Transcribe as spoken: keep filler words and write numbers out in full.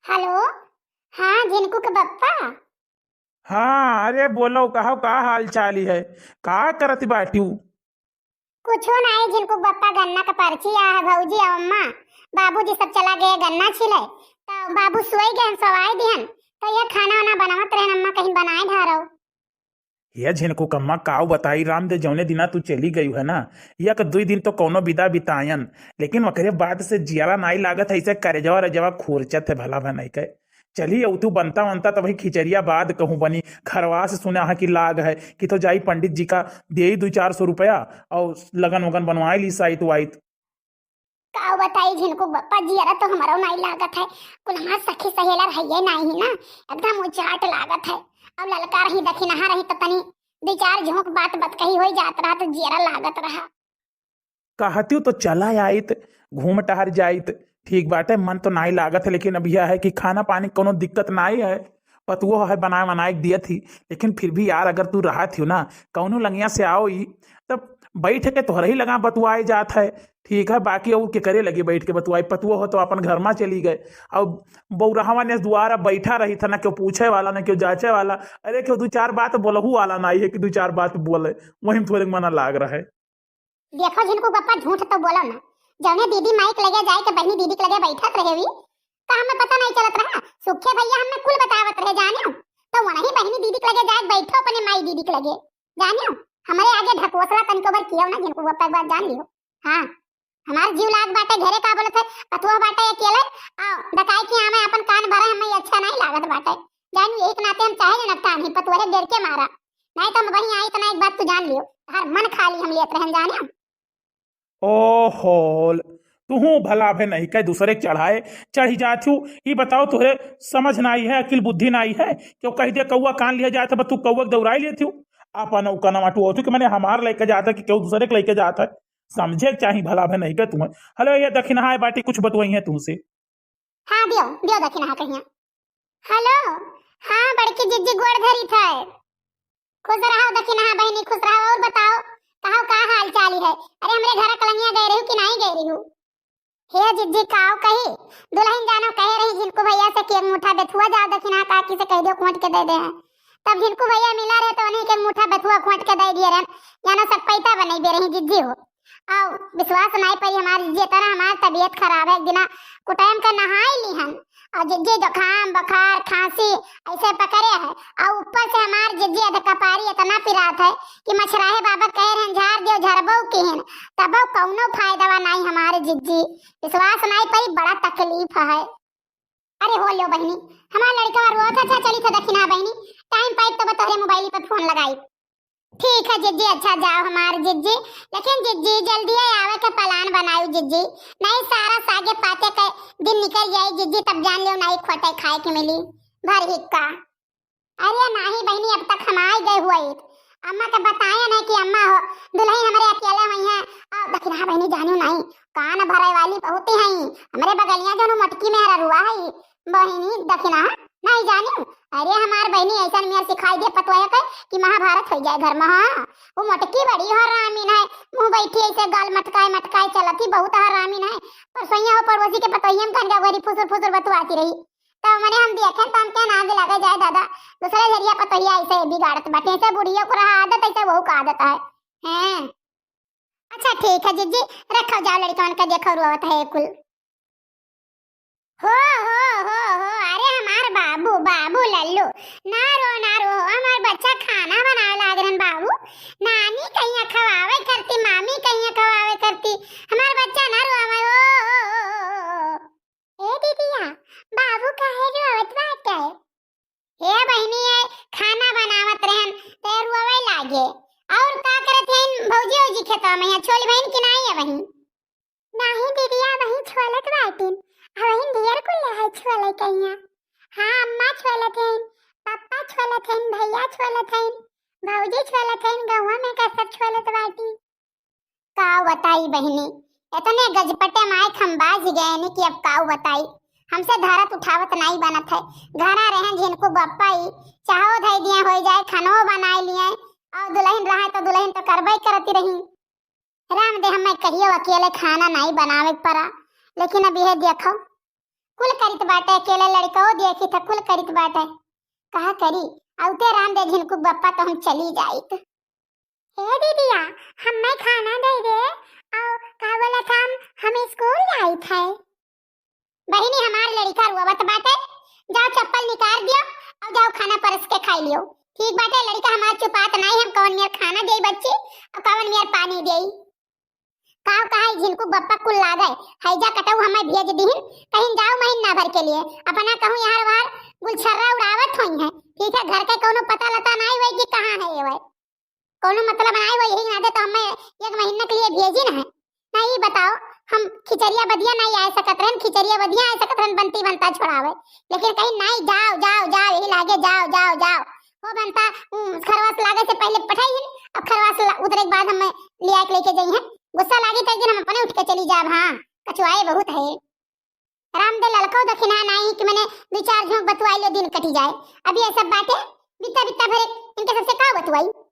हेलो, हाँ, झिनकू के बप्पा। हाँ, अरे बोलो, कहो, का हाल चाल है, का करत बाटिउ? कुछो नाई, झिनकू के बप्पा, गन्ना का पर्ची आ है, भौजी और अम्मा, बाबूजी सब चला गए गन्ना छिले, तो बाबू सोई गए, सोवाई दिहन, तो ये खाना वाना बनावत रहन, अम्मा कहीं बनाए धारो। ये झिनकू कम्मा, काऊ बताई रामदेव, जौने दिना तू चली गई है ना, एक दुई दिन तो कौनो विदा बितायन, लेकिन ओकरे बाद से जियरा नाई लागत है, ऐसे करेजवा रजवा खोरचत है भला भनई के। चली, अब तू बनता वनता तब ही खिचड़िया बाद कहूँ बनी। खरवास सुना है कि लाग है, कि तो जाई पंडित जी का, देई दुई चार सौ रुपया और लगन वगन बनवाई ली साइत वाइत। का बताई झिनकू बप्पा, जियरा तो हमरो नाई लागत है। कुल हमार सखी सहेलर हइये नाई ही ना, एकदम उचाट लागत है। अब ललका रही, दखिनहा रही, तो तनी दुई चार झोंक बात बतकही होई जात रहा, तो जियरा लागत रहा। कहतिउ तो चला आइत, घूम टहर जाइत, ठीक बाटे, मन तो नाई लागत है, लेकिन अब यह है कि खाना पानी कौनो दिक्कत नाई है, पतुओ है बनाए बनाए के दियत ही, लेकिन फिर भी यार, अगर तू रहत हियो ना, कौनो लंगिया से आओ ई, तब बैठ के तोहरे ही लगा बतुआए जात है, ठीक है, बाकी और के करे लगी बैठ के बतुआई, पतुओ हो तो अपन घर मा चली गए, और बौरहवा ने दुआरा बैठा रही था, ना क्यों पूछे वाला, ना क्यों जांचे वाला, अरे क्यों दो चार बात बोलहू वाला नाई है कि दो चार बात बोले, वही में थोड़े मना लाग रहा है। देखो झिनकू बप्पा, झूठ तो बोलो ना, जौने दीदी माई के लगे जाए के बहनी दीदी के लगे बैठत रहे हुई, का हमें पता नहीं चलत रहा? सुखे भैया हमें कुल बतावत रहे, जानियो, तो वही बहनी दीदी के लगे जाए बैठो अपने माई दीदी के लगे, जानियो, हमारे आगे ढकोसला तनिको भर कियो ना झिनकू बप्पा, एक बात जान लियो। हाँ, हमार जीव लाग बाटे घरे, का बोलत है, पतुआ बाटे अकेले, आ, डकाई के आमे अपन कान भरे, हमें अच्छा नहीं लागत बाटे। जानी, यही के नाते हम चाहे जनकता नहीं, पतुआ रे डर के मारा, नहीं तो हम वहीं आई, इतना एक बात तू जान लियो, हर मन खाली हम लेत रहन, जाने हम। ओहो, तुहू भला भे नहीं कह दूसरे के चढ़ाए चढ़ी जात हूँ। ई बताओ, तोहरे समझ ना आई है, अकिल बुद्धि ना आई है, क्यों कह दे कौआ कान लिया जात है, बस तू कौआ के दौड़ाई लेत हूँ। अपन उ कनमा टुआ तू कि मैंने हमार लेके जात है कि क्यों दूसरे के लेके जात है, समझे के चाही भला भे नहीं कह तुम्हें। हेलो, ये दखिनहा बाटी कुछ बतवाई है तुमसे। हाँ, दियो, दियो दखिनहा कहिया। हेलो, हाँ, बड़की जिज्जी गोड़ धरी थे। खुश रहो दखिनहा बहिनी, खुश रहो। और बताओ, कहो का हाल चाल है? अरे, हमरे घर कलंगिया गए रहू कि नहीं गए रहू? हे जिज्जी, काव कही, दुलहिन जानो कहे रही झिनकू भैया से कि एक मुठा बेथुआ जाओ दखिनहा काकी से कह दियो खोंट के दे दे हैं। तब झिनकू भैया मिला रहे तो उन्हीं के मुठा बेथुआ खोंट के दे दिए रहे, जानो सब पैता बनई दे रही जिज्जी हो। आओ, विश्वास नाई पड़ी हमार जिज्जी, इतना हमार तबीयत खराब है, एक दिना कुटाइम का नहाई ली हन, और जिज्जी जुकाम, बुखार, खांसी ऐसे पकड़े है, और ऊपर से हमार जिज्जी अध कपारी इतना पिरात है कि मछराहे बाबा कहे रहन, "झार दियो, झरबो किहिन, तबो कौनो फायदा नाई हमार जिज्जी।" विश्वास नाई पड़ी, बड़ा तकलीफ है। अरे हो लो बहिनी, हमार लड़का रोत है, अच्छा चली था दखिना बहिनी, टाइम पाइब तब तोहरे मोबाइल पे फोन लगाई। ठीक है जिज्जी, अच्छा जाओ हमार जिज्जी, लेकिन जिज्जी जल्दी आवे के प्लान बनाओ जिज्जी, नहीं सारा सागे पाते के दिन निकल जाई जिज्जी, तब जान लियो नहीं खोटे खाए के मिली भर हिक्का। अरे नाही बहिनी, अब तक हम आई गए हुए, अम्मा के बताया नहीं कि अम्मा हो, दुलही हमरे अकेले हुई हैं। आ, लेकिन हाँ बहिनी, जानियो नहीं, कान भरे वाली बहुत ही हैं, हमरे बगलिया जो मोटकी मेहररुआ है बहिनी, दखिना नहीं जानियो। अरे हमार बहिनी ऐसा मेर सिखाई दे पतोया के कि महाभारत हो जाए घर में। हाँ, वो मोटकी बड़ी हरामीन है, मुँह बैठी ऐसे गाल मटकाए मटकाए चलत ही, बहुत हरामीन है। परसोइया हो पड़ोसी के पतोहिया में कन गरी फुसुर फुसुर बतुआती रही, तो मने हम देखें तो हमके नाज लगे जाए दादा, दूसरे झरिया पतोहिया ऐसे बिगाड़त बाटे, ऐसे बुढ़ियो को रहा आदत, ऐसे वहू का आदत है। हैं? अच्छा ठीक है जिज्जी, रखो जाओ, लड़कन के देखो रोवत है कुल। हो, हो, हो, हो, अरे हमार बाबू, बाबू लल्लू, ना रो, ना रो, हमार बच्चा खाना बनावे लाग रहन बाबू, नानी कहिया खवावे करती, मामी कहिया खवावे करती, हमार बच्चा ना रो, हमार, ओ, ओ, ओ, ओ, ओ। ए दीदिया, बाबू काहे रोवत बाटे? हे बहिनी, ये खाना बनावत रहन, ते रोवे लागे। और का करत हइन भौजी, भौजी खेतवा में यहाँ छोल बहिन की नाई है बहिन? नाही दीदिया, वही छोलत बाटिन। आ वही नियर कुल है छोले कहिया। हाँ, अम्मा छोलत हइन, पापा छोलत हइन, भैया छोलत हइन, भौजी छोलत हइन, गौवा में का सब छोलत बाटिन। का बताई बहिनी, इतने गजपटे माइक हम बाज गए नी कि अब का बताई। हमसे धरत उठावत नाई बनत है। घरा रहन झिनकू बप्पा ई, चाहो धई दिए होई जाए, खानो बनाए लिए, और दुलहिन रहा तो दुलहिन तो करबे करती रही। राम दे, हमें कहियो अकेले खाना नाई बनावे के पड़ा, लेकिन अब यह देखो, कुल करित बाटे, अकेला लड़िकौ देखित है, कुल करित बाटे। कहा करी, अउते राम दे झिनकू बप्पा तो हम चली जाइत। ए दीदिया, हम्मे खाना दे दे, अउ का बोला था, हम, हम स्कूल जाइत है। बहिनी, हमार लड़िका रोवत बाटे, जाओ चप्पल निकाल दियो, अउ जाओ खाना परस के खाई लियो। ठीक बाटे, लड़िका हमार चुपात नाई, हम कवन मेर खाना देई बच्ची, अउ कवन मेर पानी देई। काव कहा ई झिनकू बप्पा कुल लागे, हैजा कटऊ हमें भेज दिहिन, कहीं जाओ महीना भर के लिए, अपना कहूँ यहाँ वहाँ गुलछर्रा उड़ावत होई हैं। ठीक है, घर के कौनो पता लता नाई होई कि कहाँ है ये वै, कौनो मतलब नाई होई, यही नाते तो हमें एक महीना के लिए भेजिन है। नहीं बताओ, हम खिचड़िया बदिया नहीं आए सकत रहन, खिचड़िया बदिया आए सकत रहन, बनती बनता छोड़ावे, लेकिन कहीं नहीं, जाओ, जाओ, जाओ, यही लागे, जाओ, जाओ, जाओ। हो बनता, उम, खरवास लागे से पहले पठाई हिन, अब खरवास ला-, उतरे के बाद हमें लिया के लेके जाई हैं। गुस्सा लागी तो एक दिन हम अपने उठ के चली जाब। हाँ, कचुआए बहुत है। राम दे ललको दखिना नाई कि मने दो चार झोंक बतुआई लो, दिन कटी जाए। अब ये सब बातें बित्ता बित्ता भरे इनके सबसे का बतुआई?